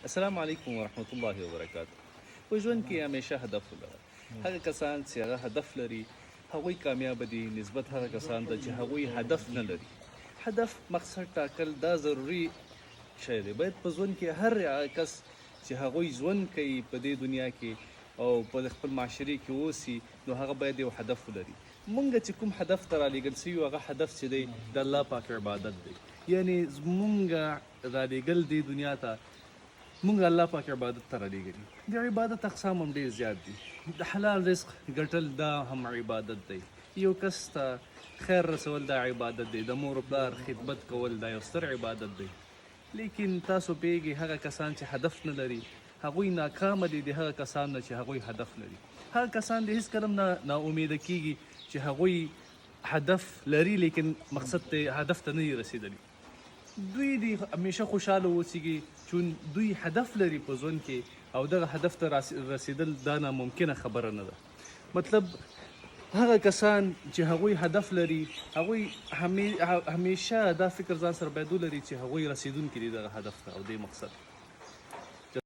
السلام علیکم ورحمت الله وبرکاته. په ژوند کې همیشه هدف ولره. هغه کسان چې هغه هدف لري هغوی کامیاب دي، نسبت هغه کسان ته چې هغوی هدف نه لري. هدف مقصد ټاکل دا ضروري شی دی. باید په ژوند کې هر هغه کس چې هغوی ژوند کوي په دې دنیا کې او په خپل معاشرې کې اوسي، نو هغه باید یو هدف ولري. مونږ چې کوم هدف ته رالیږل شوي یو، هغه هدف چې دی د الله پاک عبادت دی. یعنی زمونږ رالیږل دې دنیا ته، مونږ الله پاک عبادت ته رالیږلي. د عبادت اقسام هم ډیر زیات دي. د حلال رزق ګټل دا هم عبادت دی، یو کس ته خیر رسول دا عبادت دی، د مور او پلار خدمت کول دا یو ستر عبادت دی. لیکن تاسو پوهیږئ، هغه کسان چې هدف نه لري هغوی ناکامه دي د هغه کسان نه چې هغوی هدف لري. هغه کسان دې هیڅکله هم نه نا امیده کیږي چې هغوی هدف لري لیکن مقصد ته، هدف ته نه دي رسیدلي. دوی دې همیشه خوشحاله اوسیږي، چون دوی هدف لري په ژوند کې او دغه هدف ته رسیدل دا ناممکنه خبره نه ده. مطلب هغه کسان چې هغوی هدف لري، هغوی همیشه دا فکر ځان سره باید ولري چې هغوی رسیدونکي دي دغه هدف ته او دې مقصد.